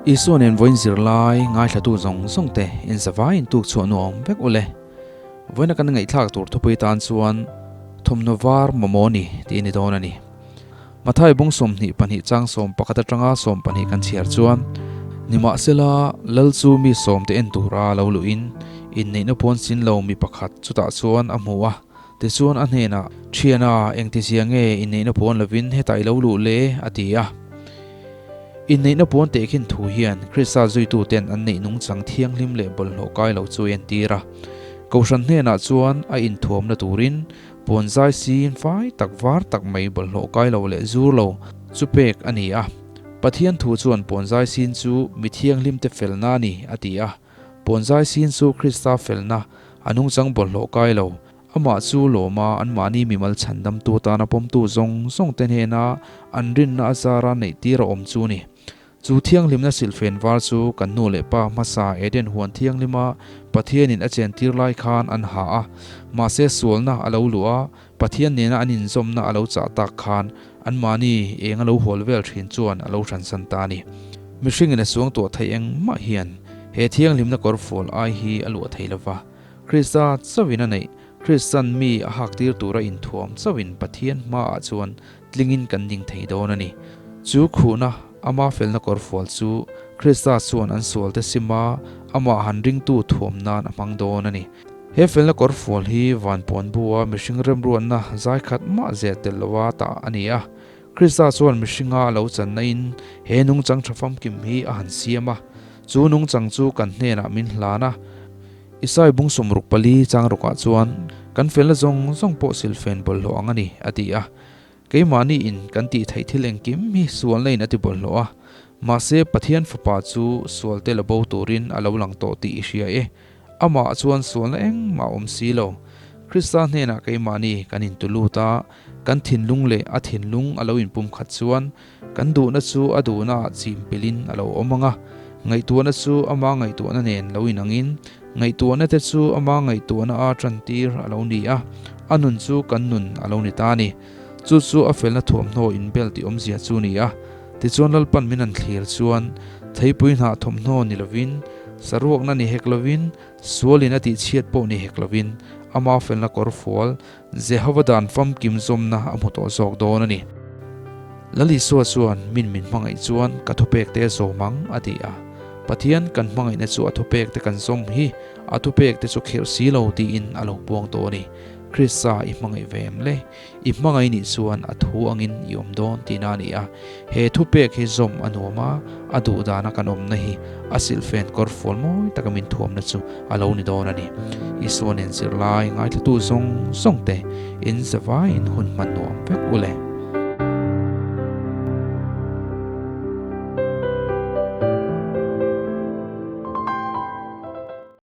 Isua nen vawiin zirlai ngaithlatu zawng zawng te in zavaiin tuk chhuah nuam vek u le. Vawiina kan ngaihthlak tur thupui tan chuan thawmhnaw var mamawh ni tih a ni dawn a ni. Mathai bung 22 chang 11 atanga 12 kan chhiar chuan, Nimahsela, Lal chu mi sawmte en tura lo luhin inneihna pawn sin lo mi pakhat chutah chuan a hmu a. Tichuan a hnenah, Thiana, engtizia nge inneihna puan lovin hetah i lo luh le? a ti a. Inneihna puan tehkhin thu hian Krista zuituten an neih nungchang thianghlim leh bawlhhlawh kai lo chu a entir a. Kohhran hnenah chuan a inthuamna turin puan zai sin fai tak var tak mai bawlhhlawh kai lo leh zur lo chu pek a ni a. Pathian thu chuan puan zai sin chu mi thianghlimte felna a ni a ti a. Puanzai sin chu Krista felna, a nungchang bawlhhlawh kai lo. Amah chu lawma anmahni mimal chhandamtu atana pawmtu zawng zawngte hnena an rinna a zara neihtir a awm chu ni. Chu thianghlimna silhfen var chu kan nu leh pa hmasa Eden huan thianghlima Pathianin a chentir lai khan an ha a, mahse sualna a lo luh a, Pathian nena an inzawmna a lo chah tak khan anmahni eng a lo hual vel thin chuan a lo hransan ta a ni. Mihringin a suang tuah theih engmah hian he thianghlimna kawr fual ai hi a luah thei lova. Krista chauhin a neih, Kristan mi a haktir tura inthuam chauhin Pathian hmaah chuan tlingin kan ding thei dawn a ni. Chu khuhna, ama felna kawr fual chu Krista chuan an sualte sima amah han ringtu thuam nan a hmang dawn a ni. He felna kawr fual hi van puan bu-a mihring remruatna zai khat mah zel tel lova tah a ni a. Krista chuan mihringa a lo channa-in he nungchang tha famkim hi a han siam a, chu nungchang chu kan hnenah min hlan a. Isai bung 64 chang rukah chuan, Kan felna zawng zawng pawh silfen bawlhhlawh ang a ni, a ti a. Keimahni in kan tih theih thil engkim hi sualna in a ti bawlhhlawh a, mahse Pathian Fapa chu sualte la bo turin a lo lang tawh tih i hria e. Amah chuan sualna engmah a awm si lo. Krista hnenah keimahni kan intu lut a, kan thinlung leh a thinlung a lo inpumkhat chuan kan duhna chu a duhnaah chim pelin a lo awm ang a, ngaihtuahna chu ama ngaihtuahna nen lo inangin ngaihtuahna te chu ama ngaihtuahna a tantir a lo ni a, a nun chu kan nun a lo ni ta a ni. Chu chu a felna thuamhnaw inbel tih awmzia chu ni a. Tichuan Lalpan min an thlir chuan theipui hnah thawmhnaw ni lovin, saruakna ni hek lovin, sualin a tihchhiat pawh ni hek lovin, ama felna kawr fual, Jehova dan famkim zawmna a hmu tawh zawk dawn a ni. Lal Isua chuan min min hmangaih chuan ka thupek te zawm ang a ti a. Pathian kan hmangaihna chu a thupek te kan zawm hi a thupek te chu khirh si lo tiin a lo puang tawh a ni. Krista i hmangaih ve em le? I hmangaih nih chuan a thu angin i awm dawn tihna a ni a. He thupek hi zawm a nuam a, a duh dana kan awmna hi a silhfen kawr fual mawi taka min thuamna chu a lo ni dawn a ni. Isua nen zirlai ngaithlatu zawng zawng te in zavaiin hun hman nuam vek u le.